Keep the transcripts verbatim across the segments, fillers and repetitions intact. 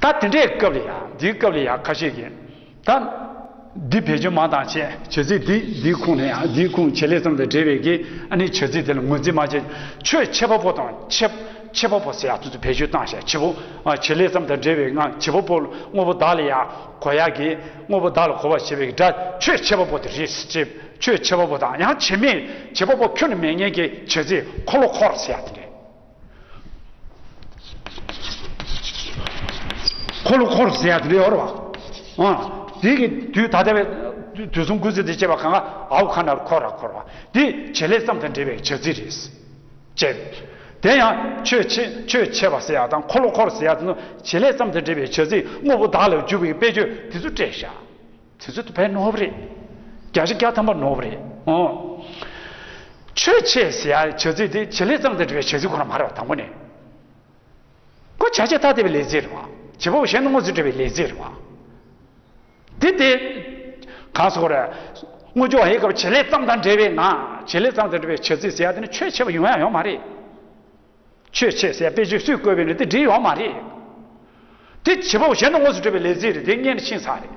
ད་དེ་འདྲའི་སྐབས་ལ་ཡང་འདིའི་སྐབས་ལ་ཡང་ཁ་ཤས་ཀྱིས་ད་འདི་བེད་སྤྱོད་མ་བཏང་བྱས། བྱ་ཚིག་འདི་འདིའི་ཁུངས་ནས་ཡང་འདིའི་ཁུངས། བྱེད་ལས་ཙམ་དང་འབྲེལ་བའི་གི་ཨ་ནི་བྱ་ཚིག་དེ་ལ་ངོས་འཛིན་མ་བྱས། ཆོས་འཆད་པ་པོ་དང་འཆད་འཆད་པ་པོ་ཟེར་ཡག་དེ་ཚོ་བེད་སྤྱོད་བཏང་བྱས། བྱེད་པོ་ཨ་བྱེད་ལས་ཙམ་དང་འབྲེལ་བའི་ངག་བྱེད་པ་པོ་དངོས་པོ་བདག་ལ་ཡང་གོ་ཡག་གི་དངོས་པོ་བདག་ལ་གོ་བར་བྱེད་པའི་སྒྲ། ཆོས་འཆད་པ་པོ་དེ་རེད་ཅེས། ཆོས་འཆད་པ་པོ་དང་ཡང་བྱེད་མེད་བྱེད་པ་པོ་ཁྱོན་ནས་མེད་མཁན་གྱི་བྱ་ཚིག་འཁོར་ལོ་འཁོར་ཟེར་ཡག་དེ་རེད། འཁོར་ལོ་འཁོར་ཟེར་ཡག་དེ་འདྲ་ཡོད་རེད་བ། ཨ། དེ་གི་དུས་ད་ལྟ་བའི་དུས་གསུམ་སྐུལ་ཚིག་དེ་བྱས་པ་གང་ག་ཨའོ་ཁ་ནར་འཁོར་ར་འཁོར་བ། དེ་བྱེད་ལས་ཙམ་དང་འབྲེལ་བའི་བྱ་ཚིག་རེད། བྱས། དེ་ཡང་ཆོས་འཆད་ཆོས་འཆད་པ་ཟེར་ཡག་དང་འཁོར་ལོ་འཁོར་ཟེར་ཡག་དེ་ཚོ་བྱེད་ལས་ཙམ་དང་འབྲེལ་བའི་བྱ་ཚིག་དངོས་པོ་བདག་ལ་འཇུག་པའི་དཔེ་བརྗོད་དེ་ཚོ་སྤྲད་བཞག་དེ་ཚོ་དཔེ་ནོར་བ་རེད། བརྒྱ་ཆ་བརྒྱ་ཐམ་པ་ནོར་བ་རེད། ཨོ། ཆོས་འཆད་ཟེར་ཡག་བྱ་ཚིག་དེ་བྱེད་ལས་ཙམ་དང་འབྲེལ་བའི་བྱ་ཚིག་ཁོ་རང་མ་རེད་བ། དང་པོ་ནས། ཁོ་བྱ་བྱེད་ཐ་དད་པའི་ལས་ཚིག་རེད་བ། བྱེད་པ་པོ་གཞན་དང་དངོས་སུ་འབྲེལ་བའི་ལས་ཚིག་རེད་བ། དེ་དེ། གང་ཟེར་དགོས་རེད། དངོས་འཇུག་ཨ་ཡི་སྐབས་བྱེད་ལས་ཙམ་དང་འབྲེལ་བའི་ངག་བྱེད་ལས་ཙམ་དང་འབྲེལ་བའི་བྱ་ཚིག་ཟེར་ཡག་དེ་ནི་ཆོས་འཆད་པ་ཡོང་ཡག་ཡོད་མ་རེད། ཆོས་འཆད་ཟེར་དཔེ་ཆོས་སུས་བཀོད་པའི་ནི་དེ་འགྲིག་ཡོད་མ་རེད། དེ་བྱེད་པ་པོ་གཞན་དང་དངོས་སུ་འབྲེལ་བའི་ལས་ཚིག་རེད། དེ་སྔོན་ནས་ཕྱིན་ཚར་རེད།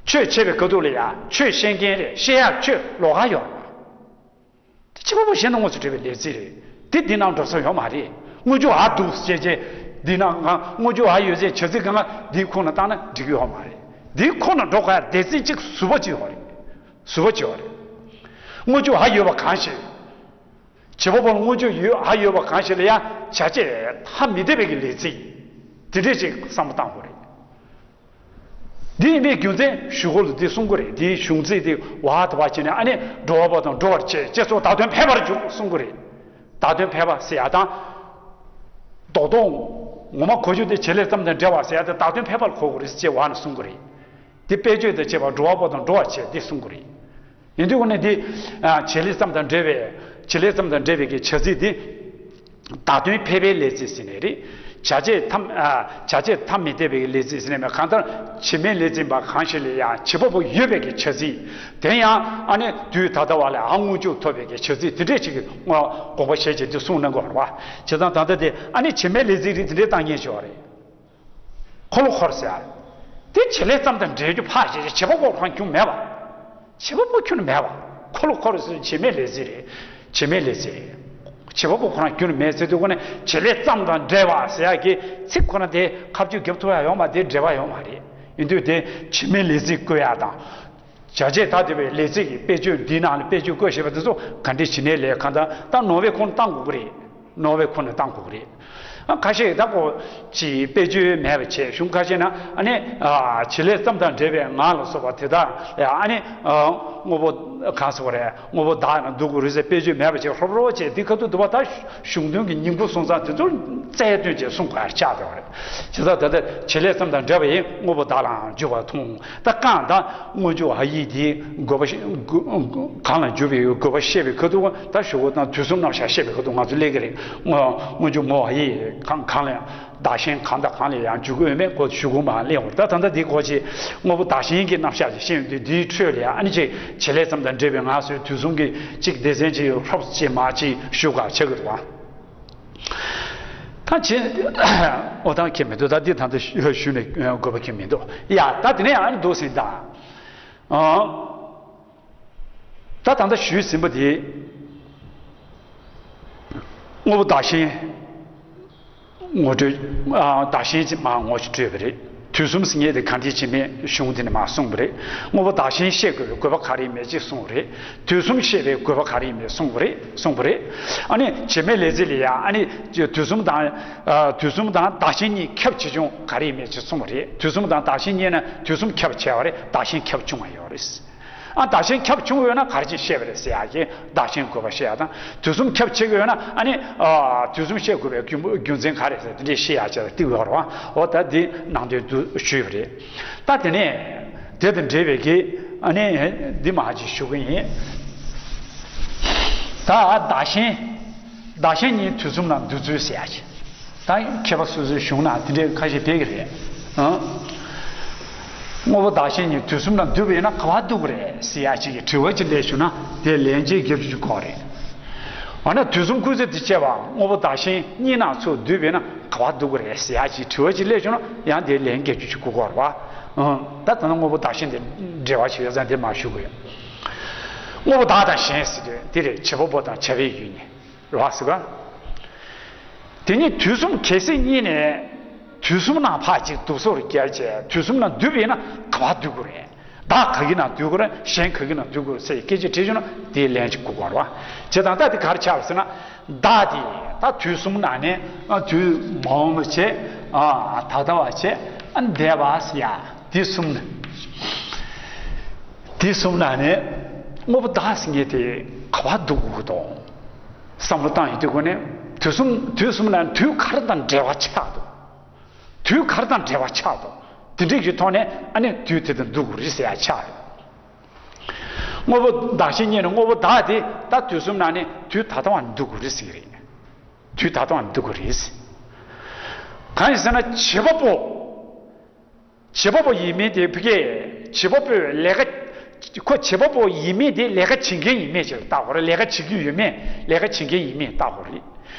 ཆོས་འཆད་པའི་སྐབས་དུས་ལ་ཡང་ཆོས་བཤད་མཁན་རེད། བཤད་ཡག་ཆོས་ལོགས་ཀ་ཡོད་རེད། དེ་བྱེད་པ་པོ་གཞན་དང་དངོས་སུ་འབྲེལ་བའི་ལས་ཚིག་རེད། དེ་འདི་ནང་འགྲོ་ས་ཡོད་མ་རེད། དངོས་འཇུག་ཨ་འདུག་ཅེས་བྱས། འདི་ནང་ང་དངོས་འཇུག་ཨ་ཡོད་ཚད་བྱ་ཚིག་གང་ག་འདིའི་ཁོངས་ནས་བཏང་ན་འགྲིག་གི་ཡོད་མ་རེད། འདིའི་ཁོངས་ནས་འགྲོ་དགོས་ཡག་སྡེ་ཚན་གཅིག་ཟུར་པ་གཅིག་ཡོད་རེད། ཟུར་པ་གཅིག་ཡོད་རེད། དངོས་འཇུག་ཨ་ཡོད་པ་གང་ཞིག་བྱེད་པ་པོ་ལ་དངོས་འཇུག་ཡོད་ཨ་ཡོད་པ་གང་ཞིག་ལ་ཡང་བྱ་བྱེད་ཐ་མི་དད་པའི་གི་ལས་ཚིག་དེ་འདྲས་ཅིག་བསམ་བློ་བཏང་དགོས་རེད། འདི་ཡིན་པའི་རྒྱུ་མཚན་ཞུ་སྒོ་ལ་འདི་གསུང་གི་རེད། འདིའི་གཞུང་ཚིག་འདི་བ་དང་བ་བྱས་ནས་ཨ་ནི་འགྲོ་བ་པོ་དང་འགྲོ་བར་བྱེད་ཅེས་སོགས་བརྡ་དོན་ཕལ་པར་འཇུག་གསུང་གི་རེད། བརྡ་དོན་ཕལ་པ་ཟེར་ཡག་དང་། རྡོག་རྡོག་ངོ་མ་གོ་རྒྱུ་དེ་བྱེད་ལས་ཙམ་དང་འབྲེལ་བ་ཟེར་ཡག་དེ་བརྡ་དོན་ཕལ་པར་གོ་དགོས་རེད་ཅེས་བ་ནས་གསུང་གི་རེད། འདི་དཔེ་བརྗོད་དང་བཅས་པ་འགྲོ་བ་པོ་དང་འགྲོ་བར་བྱེད་འདི་གསུང་གི་རེད། ཡིན་དུས་ཁོ་ནས་འདི། བྱེད་ལས་ཙམ་དང་འབྲེལ་བའི། བྱེད་ལས་ཙམ་དང་འབྲེལ་བའི་གི་བྱ་ཚིག་འདི། བརྡ་དོན་ཕལ་པའི་ལས་ཚིག་ཟེར་ནས་རེད། བྱ་བྱེད་ཐ། བྱ་བྱེད་ཐ་མི་དད་པའི་ལས་ཚིག་ཟེར་ནས་མེད། གང་ལྟར་བྱེད་མེད་ལས་ཚིག་པ་གང་ཞིག་ལ་ཡང་བྱེད་པ་པོ་ཡོད་པའི་གི་བྱ་ཚིག་དེ་ཡང་ཨ་ནི་དུས་ད་ལྟ་བ་ལ་ཨ་དངོས་འཇུག་ཐོབ་པའི་གི་བྱ་ཚིག་དེ་འདྲས་ཅིག་གི་དགོངས་པ་བཞེས་བྱས་འདི་གསུངས་གནང་དགོས་རེད་བ། བྱས་ཙང་ད་ལྟ་དེ་ཨ་ནི་བྱེད་མེད་ལས་ཚིག་རིགས་དེ་འདྲས་བཏང་མཁན་ཞིག་ཡོད་རེད། འཁོར་ལོ་འཁོར་ཟེར། དེ་བྱེད་ལས་ཙམ་དང་འབྲེལ་རྒྱུ་ཕར་བཞག་བྱེད་པ་པོ་ཁོ་རང་ཁྱོན་མེད་པ། བྱེད་པ་པོ་ཁྱོན་མེད་པ། འཁོར་ལོ་འཁོར་ཟེར་བྱེད་མེད་ལས་ཚིག་རེད། བྱེད་མེད་ལས་ཚིག་རེད། བྱེད་པ་པོ་ཁོ་རང་ཁྱོན་མེད་ཟེར་དུས་ཁོ་ནས་བྱེད་ལས་ཙམ་དང་འབྲེལ་བ་ཟེར་ཡག་གི་ཚིག་ཁོ་ན་དེ་ཁ་བརྗོད་རྒྱབ་ཐུབ་ཡག་ཡོད་མ་རེད། འབྲེལ་བ་ཡོད་མ་རེད། ཡིན་དུས་དེ་བྱེད་མེད་ལས་ཚིག་བཀོད་ཡག་དང་། བྱ་བྱེད་ཐ་དད་པའི་ལས་ཚིག་གི་དཔེ་བརྗོད་འདིའི་ནང་ལ་དཔེ་བརྗོད་བཀོད་བཞག་པ་དེ་ཚོ་ག་འདྲས་བྱེད་ནའི་ལས་གང་ལྟར་ད་ནོར་བའི་ཁོངས་བཏང་དགོས་ཀྱི་རེད། ནོར་བའི་ཁོངས་ནས་བཏང་དགོས་ཀྱི་རེད། ཨ་ཁ་ཤས་ད་ཁོ་ཅིག་དཔེ་བརྗོད་མེད་པ་བྱས། གཞུང་ཁ་ཤས་ན་ཨ་ནི་ཨ་བྱེད་ལས་ཙམ་དང་འབྲེལ་བའི་ངག་ལ་སོགས་པ་དེ་དག་ལ་ཨ་ནི་ཨ་དངོས་པོ་གང་ཟེར་བ་རེད། དངོས་པོ་བདག་ན་འདུག་དགོས་རེད་ཟེར་དཔེ་བརྗོད་མེད་པ་བྱས། ཧྲོབ་ཧྲོབ་བྱས་འདི་ཁ་ཐུག་འདུག་པ། ད་གཞུང་དོན་གྱི་སྙིང་པོ་སོང་ཙང་དེ་ཚོ་རྩལ་འདོན་བྱས་གསུང་དགོས་ཡག་ཆགས་བསྡད་པ་རེད། བྱས་ཙང་ད་ལྟ་བྱེད་ལས་ཙམ་དང་འབྲེལ་བ་ཡིན། དངོས་པོ་བདག་ལའང་འཇུག་པར་མཐོང་། ད་གང་ལྟར་སྔོན་འཇུག་ཨ་ཡིག་དེ་དགོས་པ་ཤེས། གང་ལ་འཇུག་པའི་དགོས་པ་བཤད་པའི་ཁ་ཐུག་ད་ཞུ་སྒོ་དང་དུས་གསུམ་རྣམ་གཞག་བཤད་པའི་ཁ་ཐུག་ང་ཚོ་སླེབས་ཀྱི་རེད། སྔོན་འཇུག་མོ་ཨ་ཡིག་གང་གང་ལ་བདག་གཞན་གང་དང་གང་ལ་ཡང་འཇུག་གི་ཡོད་མེད་ཁོ་ཞུ་སྒོ་མ་སླེབས་པར། ད་ད་ལྟ་འདི་ཁོ་ཅིག་དངོས་པོ་བདག་གཞན་གྱི་རྣམ་གཞག་ཅིག་བཤད་ཡོང་དུས་འདིའི་ཁྲོད་ལ་ཡང་ཨ་ནི་ཅིག་བྱེད་ལས་ཙམ་དང་འབྲེལ་བའི་ངག་ཟེར་དུས་གསུམ་གྱི་ཅིག་སྡེ་ཚན་ཅིག་ཧྲོབ་ཅིག་མ་ཅིག་ཞུ་ག་བྱེད་ཀྱི་འདུག་བ། ད་བྱེད། འོ་ད་ཁྱད་མི་འདུག་ད་འདི་ད་ལྟ་ཞུ་ནས་དགོས་པ་ཁྱད་མི་འདུག་ཡ། ད་དེ་ནས་ཨ་ནི་འདུག་ཟིན་ད། ཨང་། ད་ད་ལྟ་ཞུས་ཟིན་པ་དེ། དངོས་པོ་བདག་གཞན་ངོ་སྤྲོད། ཨ་བདག་གཞན་གྱི་མར་ངོ་སྤྲོད་པ་རེད། དུས་གསུམ་ཟེར་མཁན་དེ་ག་འདྲས་བྱེད་མིན་གཞུང་དེ་ནས་མར་གསུངས་པ་རེད། དངོས་པོ་བདག་གཞན་བཤད་དགོས་པའི་དགོས་པ་ག་རེ་ཡིན་མིན་ཅིག་གསུངས་པ་རེད། དུས་གསུམ་བཤད་པའི་དགོས་པ་ག་རེ་ཡིན་མིན་གསུངས་པ་རེད། གསུངས་པ་རེད། ཨ་ནི་བྱེད་མེད་ལས་ཚིག་ལ་ཡང་ཨ་ནི་དུས་གསུམ་དང་། ཨ་དུས་གསུམ་དང་བདག་གཞན་གཉིས་ཁྱབ་ཆེ་ཆུང་ག་རེ་ཡིན་མིན་ཅིག་གསུངས་པ་རེད། དུས་གསུམ་དང་བདག་གཞན་གཉིས་ན་དུས་གསུམ་ཁྱབ་ཆེ་བ་རེད། བདག་གཞན་ཁྱབ་ཆུང་བ་ཡོད་རེད། ཨ་བདག་གཞན་ཁྱབ་ཆུང་བ་ཡོད་ན་ག་རེ་ཅིག་བཤད་པ་རེད་ཟེར་ཡག་གི་བདག་གཞན་དགོས་པ་བཤད་ཡག་དང་། དུས་གསུམ་ཁྱབ་ཆེ་གི་ཡོད་ན་ཨ་ནི་ཨ་དུས་གསུམ་བཤད་དགོས་པའི་རྒྱུ་རྒྱུ་མཚན་ག་རེ་ཟེར་དེ་འདྲས་བཤད་ཡག་ཅིག་ལ་ཏིག་ཡོད་རེད་བ། འོ་ད་འདི་ནང་དོན་དུ་ཞུས་པ་རེད། ད་དེ་ནས་དེ་དང་འབྲེལ་བའི་གི་ཨ་ནི་འདི་མ་ཅིག་ཞུ་གི་ཡིན། ད་བདག་གཞན་བདག་གཞན་གཉིས་དུས་གསུམ་ལ་འདུ་ཚུལ་ཟེར་ཡག་ཅིག་ད་མཁས་པ་སོ་སོའི་གཞུང་ན་དེ་འདྲའི་ཁ་ཤས་ཕེབས་ཀྱི་རེད། ཨང་། དངོས་པོ་བདག་གཞན་གཉིས་དུས་གསུམ་ན་འདུས་པ་ཡིན་ན་ག་པར་འདུ་དགོས་རེད་ཟེར་ཡག་ཅིག་གི་དྲི་བ་ཅིག་སླེབས་བྱུང་ན་དེ་ལན་ཅིག་རྒྱབ་རྒྱུ་ཅིག་དགོས་རེད། འོ་ན་དུས་གསུམ་སྐུལ་ཚིག་དེ་བྱས་པ་དངོས་པོ་བདག་གཞན་གཉིས་ནང་ཚུར་བསྡུས་པས་ན་ག་པར་འདུ་དགོས་རེད་ཟེར་ཡག་ཅིག་དྲི་བ་ཅིག་སླེབས་བྱུང་ན་ཡང་དེའི་ལན་བརྒྱབ་རྒྱུ་ཅིག་དགོས་ཀྱི་རེད་པ། ཨང་། ད་ད་ནི་དངོས་པོ་བདག་གཞན་དེ་འབྲེལ་བ་ཞིག་ཡོད་ཙང་དེ་མར་ཞུ་དགོས་ཡོད། དངོས་པོ་བདག་དང་གཞན་ཟེར་དུས་དེ་རེད། བྱེད་པ་པོ་དང་བྱ་བའི་ཡུལ་གཉིས་རེད་པ་ཟེར་ག་དེ་ཉིད་དུས་གསུམ་གལ་སྲིད་གཉིས་ནས་དུས་གསུམ་ནང་ཕར་ཅིག་འདུ་སོར་བརྒྱབ་བྱས་དུས་གསུམ་ནང་འདུས་པས་ན་ག་པར་འདུ་དགོས་རེད། བདག་ག་གི་ནང་འདུ་དགོས་རེད། གཞན་ག་གི་ནང་འདུ་དགོས་རེད་ཟེར་སྐད་ཆ་དྲིས་བྱུང་ན་དེའི་ལན་ཅིག་དགོས་ཀྱི་རེད་པ། བྱས་ཙང་ད་དེ་ག་རེ་ཆགས་པ་ཟེར་ན། བདག་དེ་ད་དུས་གསུམ་ནང་ནས་ཨ་དུས་མ་འོངས་པ་བྱས། ཨ་ད་ལྟ་བ་བྱས། ཨ་འདས་པ་ཟེར་ཡག་དེ་གསུམ་ནས། དེ་གསུམ་ནང་ནས་དངོས་པོ་བདག་ཟེར་མཁན་དེ་ག་པར་འདུ་དགོས་ཀྱི་འདུག་བསམ་བློ་བཏང་ཡོང་དུས་ཁོ་ནས་དུས་གསུམ་དུས་གསུམ་ནང་དུས་ག་རེ་དང་འབྲེལ་བ་ཆགས་འདུག་དུས་ག་རེ་དང་འབྲེལ་བ་ཆགས་འདུག་དེ་འདྲ་གི་ཐོག་ནས་ཨ་ནི་དུས་དེ་དང་འདུ་དགོས་རེད་ཟེར་ཡག་ཆགས་ཡོད། དངོས་པོ་བདག་གཞན་གཉིས་ནས་དངོས་པོ་བདག་དེ་ད་དུས་གསུམ་ནང་ནས་དུས་ད་ལྟ་བ་ནས་འདུ་དགོས་རེད་ཟེར་གྱི་རེད། དུས་ད་ལྟ་བ་ནས་འདུ་དགོས་རེད། གང་ཡིན་ཟེར་ན་བྱེད་པ་པོ། བྱེད་པ་པོ་ཡིན་མིན་དེ་ཕ་གིའི་བྱེད་པ་པོས་ལས་ཀ་ཁོ་བྱེད་པ་པོ་ཡིན་མིན་དེ་ལས་ཀ་བྱེད་མཁན་ཡིན་མིན་ཅིག་ལ་བལྟ་དགོས་རེད། ལས་ཀ་བྱེད་རྒྱུ་ཡོད་མེད་ལས་ཀ་བྱེད་མཁན་ཡིན་མིན་བལྟ་དགོས་རེད།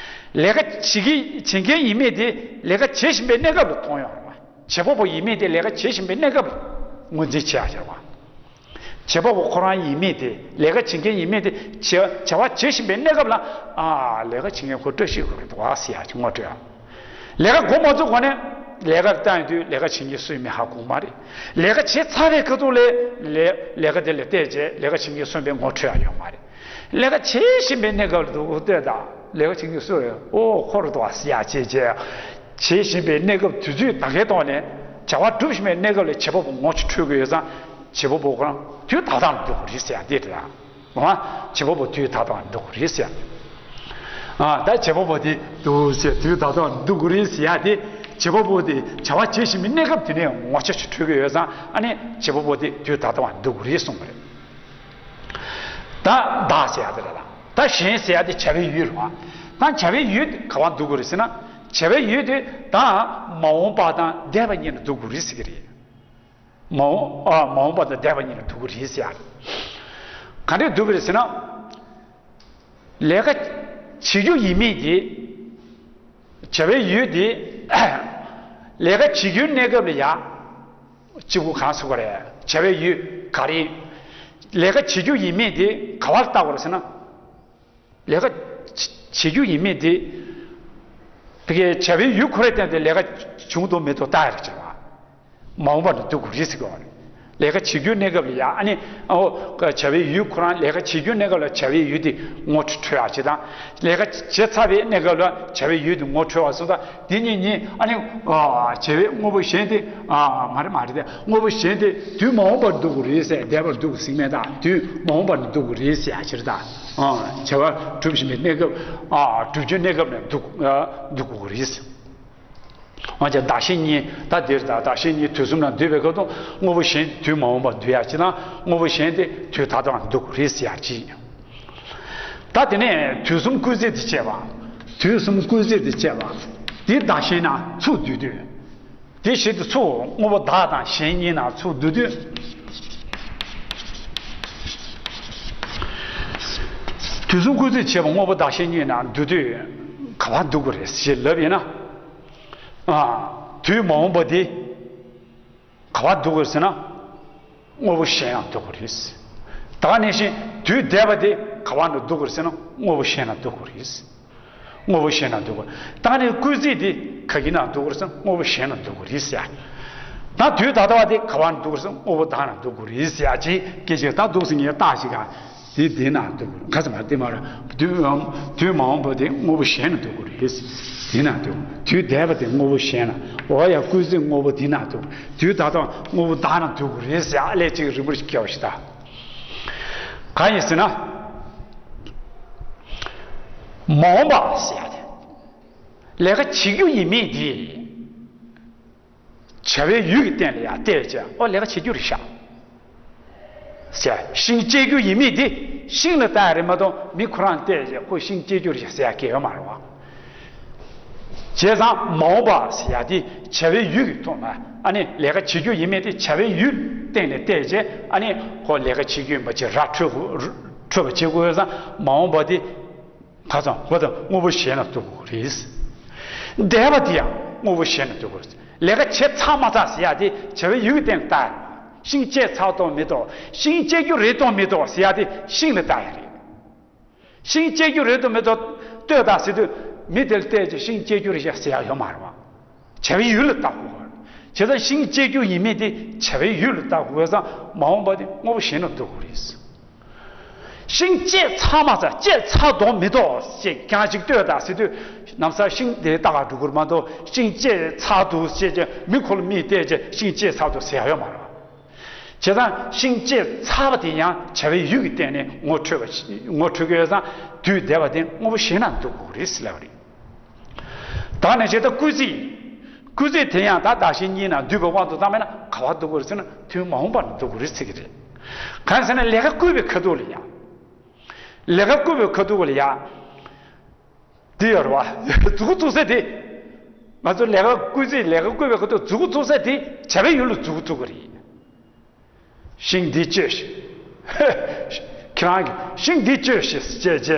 ལས་ཀ་བྱེད་ཀྱི་བྱེད་མཁན་ཡིན་མིན་དེ་ལས་ཀ་བྱེད་བཞིན་པའི་གནས་སྐབས་ལ་མཐོང་ཡོང་རེད་པ། བྱེད་པ་པོ་ཡིན་མིན་དེ་ལས་ཀ་བྱེད་བཞིན་པའི་གནས་སྐབས་ལ་ངོས་འཛིན་བྱེད་ཡག་ཆེ་བ། བྱེད་པ་པོ་ཁོ་རང་ཡིན་མིན་དེ་ལས་ཀ་བྱེད་མཁན་ཡིན་མིན་དེ་བྱ་བྱ་བ་བྱེད་བཞིན་པའི་གནས་སྐབས་ལ་ཨ་ལས་ཀ་བྱེད་མཁན་ཁོ་བཀྲ་ཤིས་ཁོ་རེད་འདུག་ཨ་ཟེར་ཡག་ཅིག་ངོ་སྤྲོད་ཨ། ལས་ཀ་འགོ་མ་བཙུགས་གོང་ནས་ལས་ཀ་བཏང་ཡོང་དུས་ལས་ཀ་བྱེད་མཁན་སུ་ཡིན་མིན་ཧ་གོ་གི་མ་རེད། ལས་ཀ་བྱས་ཚར་བའི་ཁ་ཐུག་ལ་ལས་ལས་ཀ་དེ་ལ་བལྟས་རྗེས་ལས་ཀ་བྱེད་མཁན་སུ་ཡིན་མིན་ངོ་འཕྲོད་ཡག་ཡོད་མ་རེད། ལས་ཀ་བྱེད་བཞིན་པའི་གནས་སྐབས་ལ་འདུག་ལྟོས་དང་ལས་ཀ་བྱེད་མཁན་སུ་རེད། ཨོ་ཁོ་རེད་འདུག་ཨ་ཟེར་ཡག་བྱས་རྗེས་བྱེད་བཞིན་པའི་གནས་སྐབས་དུས་ཚོད་ད་གའི་ཐོག་ནས་བྱ་བ་སྒྲུབ་བཞིན་པའི་གནས་སྐབས་ལ་བྱེད་པ་པོ་ངོ་ཅིག་འཕྲོད་ཀྱི་ཡོད་ཙང་བྱེད་པ་པོ་ཁོ་རང་དུས་ད་ལྟ་ལ་འདུ་དགོས་རེད་ཟེར་ཡག་འདི་རེད་ལ། འོ། བྱེད་པ་པོ་དུས་ད་ལྟ་ལ་འདུ་དགོས་རེད་ཟེར་ཡག་ཨ་ད་བྱེད་པ་པོ་དེ་འདུག་ཟེར་དུས་ད་ལྟ་ལ་འདུ་དགོས་རེད་ཟེར་ཡག་དེ་བྱེད་པ་པོ་དེ་བྱ་བ་བྱེད་བཞིན་པའི་གནས་སྐབས་དེ་ནས་ངོ་ཅིག་འཕྲོད་ཀྱི་ཡོད་ཙང་ཨ་ནི་བྱེད་པ་པོ་དེ་དུས་ད་ལྟ་ལ་འདུ་དགོས་རེད་གསུངས་པ་རེད། ད་བདག་ཟེར་ཡག་དེ་རེད་ལ། ད་གཞན་ཟེར་ཡག་དེ་བྱ་བའི་ཡུལ་རེད་བ། ད་བྱ་བའི་ཡུལ་དེ་ག་པར་འདུ་དགོས་རེད་ཟེར་ན། བྱ་བའི་ཡུལ་དེ་ད་མ་འོངས་པ་དང་འདས་པ་གཉིས་ལ་འདུ་དགོས་རེད་ཟེར་གྱི་རེད། མ་འོངས་ཨ་མ་འོངས་པ་དང་འདས་པ་གཉིས་ལ་འདུ་དགོས་རེད་ཟེར་ཡག་ག་འདྲས་འདུ་དགོས་རེད་ཟེར་ན། ལས་ཀ་བྱེད་རྒྱུ་ཡིན་མིན་དེ། བྱ་བའི་ཡུལ་དེ། ལས་ཀ་བྱེད་རྒྱུའི་གནས་སྐབས་ལ་ཡ། གཅིག་པུ་གང་ཟེར་དགོས་རེད། བྱ་བའི་ཡུལ་ག་རེ་ཡིན། ལས་ཀ་བྱེད་རྒྱུ་ཡིན་མིན་དེ་ག་པར་བལྟ་དགོས་རེད་ཟེར་ན། ལས་ཀ་བྱེད་རྒྱུ་ཡིན་མིན་དེ། དེ་གའི་བྱ་བའི་ཡུལ་ཁོ་རང་བསྟན་ཏེ་ལས་ཀ་བྱུང་འདུག་མི་འདུག་བལྟ་ཡག་ཅིག་རེད་བ། མ་འོངས་པ་ནི་འདུ་དགོས་རེད་ཟེར་གྱི་ཡོད་རེད། ལས་ཀ་བྱེད་རྒྱུའི་གནས་སྐབས་ལ་ཡ་ཨ་ནི་ཨོ་བྱ་བའི་ཡུལ་ཁོ་རང་ལས་ཀ་བྱེད་རྒྱུའི་གནས་སྐབས་ལ་བྱ་བའི་ཡུལ་དེ་ངོ་འཕྲོད་ཡག་ཅིག་དང་། ལས་ཀ་བྱས་ཚར་བའི་གནས་སྐབས་ལ་བྱ་བའི་ཡུལ་དེ་ངོ་འཕྲོད་པ་སོགས་དང་དེ་གཉིས་གཉིས་ཨ་ནི་བྱ་བའི་དངོས་པོ་གཞན་དེ་མ་རེད་མ་རེད་དེ་དངོས་པོ་གཞན་དེ་དུས་མ་འོངས་པར་འདུ་དགོས་རེད་ཟེར། འདས་པར་འདུ་དགོས་ཟེར་མེད་ད། དུས་མ་འོངས་པར་འདུ་དགོས་རེད་ཟེར་ཡག་ཅིག་རེད་ད། བྱ་བ་སྒྲུབ་བཞིན་པའི་གནས་སྐབས་སྒྲུབ་རྒྱུའི་གནས་སྐབས་ལ་འདུ་འདུ་དགོས་རེད། འོན་ཀྱང་བདག་གཞན་གཉིས་ད་འདིར་ད་བདག་གཞན་གཉིས་དུས་གསུམ་ལ་འདུས་པའི་སྐབས་དུ་དངོས་པོ་གཞན་དུས་མ་འོངས་པར་འདུ་ཡག་ཅིག་དང་དངོས་པོ་གཞན་དེ་དུས་ད་ལྟ་བར་འདུ་དགོས་རེད་ཟེར་ཡག་ཅིག་ད་དེ་ནས་དུས་གསུམ་སྐུལ་ཚིག་དེ་བྱས་པ། དུས་གསུམ་སྐུལ་ཚིག་དེ་བྱས་པ། དེ་བདག་གཞན་ན་ཚུར་བསྡུས་དུས། དེ་བཞིན་དུ་ཚུར་དངོས་པོ་བདག་དང་གཞན་གཉིས་ན་ཚུར་བསྡུ་དུས། དུས་གསུམ་སྐུལ་ཚིག་བྱས་པ་དངོས་པོ་བདག་གཞན་གཉིས་ན་བསྡུ་དུས་ག་པར་འདུ་དགོས་རེད་ཞེས་ལབ་ཡིན་ན། ཨ། དུས་མ་འོངས་པ་དེ་ག་པར་འདུ་དགོས་ཟེར་ན། དངོས་པོ་གཞན་ན་འདུ་དགོས་རེད། ད་ག་ནང་བཞིན་དུས་འདས་པ་དེ་ག་པར་ན་འདུ་དགོས་ཟེར་ན་དངོས་པོ་གཞན་ན་འདུ་དགོས་རེད། དངོས་པོ་གཞན་ན་འདུ་དགོས། ད་ནི་སྐུལ་ཚིག་དེ་ག་གི་ནང་འདུ་དགོས་ཟེར་ན་དངོས་པོ་གཞན་ན་འདུ་དགོས་རེད་ཟེར་ཡ། ད་དུས་ད་ལྟ་བ་དེ་ག་པར་ན་འདུ་དགོས་ཟེར་ན་དངོས་པོ་བདག་ན་འདུ་དགོས་རེད་ཟེར་ཡ་ཅིག་སྐད་ཆ་ད་འདུག་ཟེར་ངས་རྟགས་ཤིག་ག་དེ་དེ་ན་འདུ་དགོས་ཁ་ཚ་མ་དེ་མ་ར་དུས་དུས་མ་འོངས་པ་དེ་དངོས་པོ་གཞན་ན་འདུ་དགོས་རེད། དེ་ན་འདུ་དུས་འདས་པ་དེ་དངོས་པོ་གཞན་ན་འོ་ཡ་སྐུལ་ཚིག་དངོས་པོ་དེ་ན་འདུ་དུས་ད་ལྟ་དངོས་པོ་བདག་ན་འདུ་དགོས་རེད་ཟེར་ཡ་ཨ་ལས་ཅིག་རིམ་པར་ཞིག་སྐྱེ་བ་ཞིག་ད། གང་ཡིན་ཟེར་ན། མ་འོངས་པ་ཟེར་ཡ་དེ། ལས་ཀ་བྱེད་རྒྱུ་ཡིན་མིན་དེ། བྱ་བའི་ཡུལ་གྱི་སྟེང་ལ་ཡང་བལྟས་བྱས་ཨོ་ལས་ཀ་བྱེད་རྒྱུ་རེད་ཤག་ཟེར་ཤིང་བཅད་རྒྱུ་ཡིན་མིན་དེ་ཤིང་ལ་ལྟ་ཡ་རེད་མ་གཏོགས་མི་ཁོ་རང་བལྟས་བྱས་ཁོ་ཤིང་བཅད་རྒྱུ་རེད་ཤག་ཟེར་ཡ་གལ་ཡོད་མ་རེད་བ། བྱས་ཙང་མ་འོངས་པ་ཟེར་ཡ་དེ་བྱ་བའི་ཡུལ་གྱི་ཐོག་ནས་ཨ་ནི་ལས་ཀ་བྱེད་རྒྱུ་ཡིན་མིན་དེ་བྱ་བའི་ཡུལ་སྟེང་ནས་བལྟས་བྱས་ཨ་ནི་ཁོ་ལས་ཀ་བྱེད་རྒྱུ་ཡིན་པ་ཅིག་ར་འཕྲོད་དགོས་འཕྲོད་པ་བྱེད་དགོས་ཙང་མ་འོངས་པ་དེ་ ཁ་སང་ཁོ་དང་དངོས་པོ་གཞན་ལ་འདུ་དགོས་རེད། འདས་པ་དེ་ཡང་དངོས་པོ་གཞན་ལ་འདུ་དགོས་རེད། ལས་ཀ་བྱས་ཚར་མ་ཚར་ཟེར་ཡ་དེ་བྱ་བའི་ཡུལ་གྱི་སྟེང་ལ་ལྟ་ཡ་རེད། ཤིང་བཅད་ཚར་འདུག་མི་འདུག་ཤིང་བཅད་རྒྱུ་རེད་འདུག་མི་འདུག་ཟེར་ཡ་དེ་ཤིང་ལ་ལྟ་ཡ་རེད། ཤིང་བཅད་རྒྱུ་རེད་འདུག་མི་འདུག་ལྟོས་དང་ཟེར་དུས་མི་དེ་ལ་བལྟས་ཀྱི་ཤིང་བཅད་རྒྱུ་རེད་ཤག་ཟེར་ཡ་ཡོད་མ་རེད་བ། བྱ་བའི་ཡུལ་ལ་བལྟ་དགོས་པ་རེད། བྱས་ཙང་ཤིང་བཅད་རྒྱུ་ཡིན་མིན་དེ་བྱ་བའི་ཡུལ་ལ་བལྟ་དགོས་པས་ཙང་མ་འོངས་པ་དེ་དངོས་པོ་གཞན་ལ་འདུ་དགོས་རེད། ཤིང་བཅད་ཚར་མ་ཚར་བཅད་ཚར་འདུག་མི་འདུག་ཅེས་རྐྱང་ཞིག་ལྟོས་དང་ཟེར་དུས་ལམ་སང་ཤིང་དེ་ལྟ་ག་འགྲོ་དགོས་མ་གཏོགས་ཤིང་བཅད་ཚར་འདུག་ཅེས་ཀྱི་མི་ཁོ་ལ་མིས་བལྟས་ཀྱི་ཤིང་བཅད་ཚར་འདུག་ཟེར་ཡ་ཡོད་མ་རེད། བྱས་ཙང་ཤིང་བཅད་ཚར་བ་དེ་ཡང་བྱ་བའི་ཡུལ་གྱི་སྟེང་ནས་ངོ་འཕྲོད་པ་ངོ་འཕྲོད་ཀྱི་ཡོད་ཙང་དུས་འདས་པ་དེ་དངོས་པོ་གཞན་ལ་འདུ་དགོས་རེད་ཟེར་ལབ་པ་རེད། ད་ནས་བྱས་ད་སྐུལ་ཚིག་སྐུལ་ཚིག་དེ་ཡང་ད་བདག་གཞན་གཉིས་ན་འདུས་པའི་དབང་དུ་བཏང་བས་ན་ག་པར་འདུ་དགོས་རེད་ཟེར་ན་དུས་མ་འོངས་པ་ན་འདུ་དགོས་རེད་ཟེར་གྱི་རེད། གང་ཟེར་ན་ལས་ཀ་བསྐུལ་བའི་ཁ་ཐུག་ལ་ཡ། ལས་ཀ་བསྐུལ་བའི་ཁ་ཐུག་ལ་ཡ། འདི་ཡོད་རེད་བ། མཛུབ་གུ་བཙུགས་ས་དེ། ང་ཚོ་ལས་ཀ་བསྐུལ་ཚིག་ལས་ཀ་བསྐུལ་བའི་ཁ་ཐུག་མཛུབ་གུ་བཙུགས་ས་དེ་བྱ་བའི་ཡུལ་ལ་མཛུབ་གུ་བཙུགས་ཀྱི་རེད། ཤིང་འདི་གཅོད་ཤིག་ཁྱེད་རང་གིས་ཤིང་འདི་གཅོད་ཤིག་ཅེས་བྱས་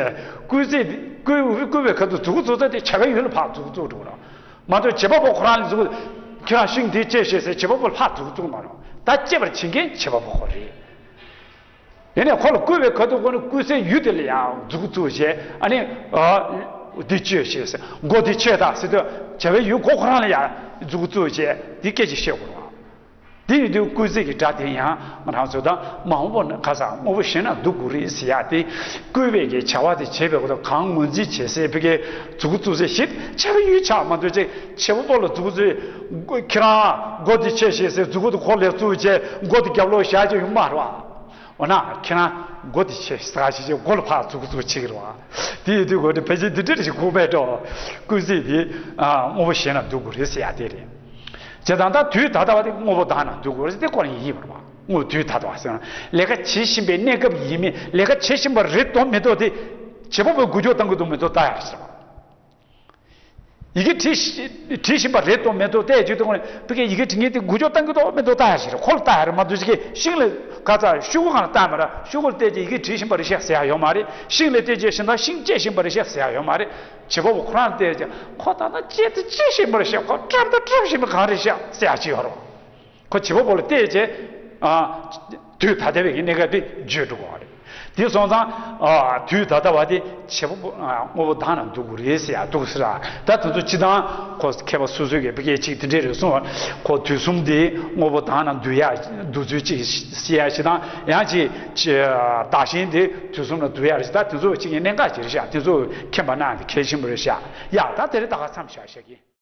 བསྐུལ་ཚིག་བསྐུལ་བསྐུལ་བའི་ཁ་ཐུག་མཛུབ་གུ་བཙུགས་ས་དེ་བྱ་བའི་ཡུལ་ལ་ཕར་མཛུབ་གུ་བཙུགས་འགྲོ་གི་རེད། མ་གཏོགས་བྱེད་པ་པོ་ཁོ་རང་ལ་མཛུབ་གུ། ཁྱེད་རང་ཤིང་འདི་གཅོད་ཤིག་ཟེར་བྱེད་པ་པོ་ལ་ཕར་མཛུབ་གུ་བཙུགས་མ་རེད། ད་གཅོད་པར་བྱེད་མཁན་བྱེད་པ་པོ་ཁོ་རེད། ཡིན་ནའི་ཁོ་ལ་བསྐུལ་བའི་ཁ་ཐུག་ཁོ་ནི་བསྐུལ་སའི་ཡུལ་དེ་ལ་ཡང་མཛུབ་གུ་བཙུགས་བྱས་ཨ་ནི། འདི་གཅོད་ཅེས་ཟེར་མགོ་འདི་ཆོད་དང་ཟེར་དུས་བྱ་བའི་ཡུལ་མགོ་ཁོ་རང་ལ་ཡང་མཛུབ་གུ་བཙུགས་བྱས་འདི་སྐད་ཅིག་བཤད་དགོས་རེད་བ། འདི་ཡིན་དུས་བསྐུལ་ཚིག་གི་སྒྲ་དེ་ཡང་ང་རང་ཚོ་ད་མ་འོངས་པ་ན་ཁ་སང་དངོས་པོ་གཞན་ལ་འདུ་དགོས་རེད་ཟེར་ཡ་དེ་བསྐུལ་བའི་གི་བྱ་བ་དེ་བྱེད་པའི་སྐོར་དུ་གང་ངོས་འཛིན་བྱེད་སའི་ཕ་གིའི་མཛུབ་གུ་བཙུགས་སའི་གཞི་བྱ་བའི་ཡུལ་ཆགས་མ་གཏོགས་ཅིག་བྱེད་པ་པོ་ལ་མཛུབ་གུ་བཙུགས་ཁྱེད་རང་མགོ་འདི་ཆོད་ཤིག་ཟེར་མཛུབ་གུ་དེ་ཁོ་ལ་བཙུགས་བྱས་མགོ་དེ་རྒྱབ་ལོག་བཞག་རྒྱུ་ཡོད་མ་རེད་བ། འོ་ན་ཁྱེད་རང་མགོ་དེ་ཆོད་ཟེར་ཞིག་ཅེས་མགོ་ལ་ཕར་མཛུབ་གུ་བཙུགས་བྱེད་ཀྱི་རེད་བ། དེ་ཡིན་དུས་མགོ་དེ་ཕལ་ཆེར་འདི་འདྲ་ཞིག་གོ་བས་འགྲོ། བསྐུལ་ཚིག་དེ་དངོས་པོ་གཞན་ལ་འདུ་དགོས་རེད་ཟེར་ཡ་དེ་རེད། བྱས་ཙང་ད་དུས་ད་ལྟ་བ་དེ་དངོས་པོ་དག་ན་འདུ་དགོས་རེད་དེ་ཁོ་རང་ཡིན་པ་རེད་བ། དངོས་དུས་ད་ལྟ་བ་ཟེར་ན་ལས་ཀ་བྱེད་བཞིན་པའི་གནས་སྐབས་ཡིན་མིན་ལས་ཀ་བྱེད་བཞིན་པ་རེད་དོ་མི་དོ་དེ་བྱེད་པ་པོས་འགུལ་སྐྱོད་གཏང་གི་འདུག་མི་འདུག་ལྟ་ཡ་རེད་ཟེར་བ། ཡི་གེ་བྲིས་བྲིས་བཞིན་པ་རེད་དོ་མེད་དོ་བལྟས་བྱེད་དུས་ཁོང་ནས་ཕ་གིའི་ཡི་གེ་འབྲི་མཁན་དེ་འགུལ་སྐྱོད་གཏང་གི་འདུག་མེད་འདུག་ལྟ་ཡ་ཞིག་རེད། ཁོ་ལ་ལྟ་ཡ་རེད་མ་གཏོགས་ཅིག་གིས་ཤིང་ལ་ག་ཚ་ཤོག་གུ་སྒང་ལ་ལྟ་མ་ར་ཤོག་གུ་ལ་བལྟས་ཀྱི་ཡི་གེ་བྲིས་བཞིན་པ་རེད་ཤག་ཟེར་ཡ་ཡོད་མ་རེད། ཤིང་ལ་བལྟས་ཀྱི་ཤིང་དང་ཤིང་བཅད་བཞིན་པ་རེད་ཤག་ཟེར་ཡ་ཡོད་མ་རེད། བྱེད་པ་པོ་ཁོ་རང་ལ་བལྟས་ཀྱི་ཁོ་ད་ལྟ་བཅད་དུ་བཅད་བཞིན་པ་རེད་ཤག་ཁོ་བཀྲབ་ད་བཀྲབ་བཞིན་པ་གང་རེད་ཤག་ཟེར་ཡ་ཅིག་ཡོད་རེད། ཁོ་བྱེད་པ་པོ་ལ་བལྟས་བྱས། ཨ། དུས་ད་ལྟ་བའི་གི་གནས་སྐབས་དེ་བརྗོད་འགྲོ་དགོས་པ་རེད། དེ་སོང་ཙང་། ཨ། དུས་ད་ལྟ་བ་དེ་བྱེད་པ་པོ་ཨ། དངོས་པོ་དག་ན་འདུ་དགོས་རེད་ཟེར་ཡ་འདུག་ཟེར་ཨ། ད་དེ་ཚོ་སྤྱི་བཏང་ཁོ་མཁས་པ་སོ་སོའི་གི་ཕ་གིའི་ཅིག་དེ་འདྲས་རེད་གསུངས་པ། ཁོ་དུས་གསུམ་དེ་དངོས་པོ་དག་ན་འདུ་ཡ་འདུ་ཚུལ་ཅིག་ཟེར་ཡ་ཞིག་དང་ཡང་ཅིག་བདག་གཞན་དེ་དུས་གསུམ་ལ་འདུ་ཡ་རེད་ཟེར། ད་དེ་ཚོ་ཅིག་གི་གནད་འགག་ཅིག་རེད་ཤག་དེ་ཚོ་མཁྱེན་པ་གནང་ཡ་དེ་གལ་ཆེན་པོ་རེད་ཤག་ཡ་ད་དེ་རིང་ད་ག་མཚམས་བཞག་བཞག་གི།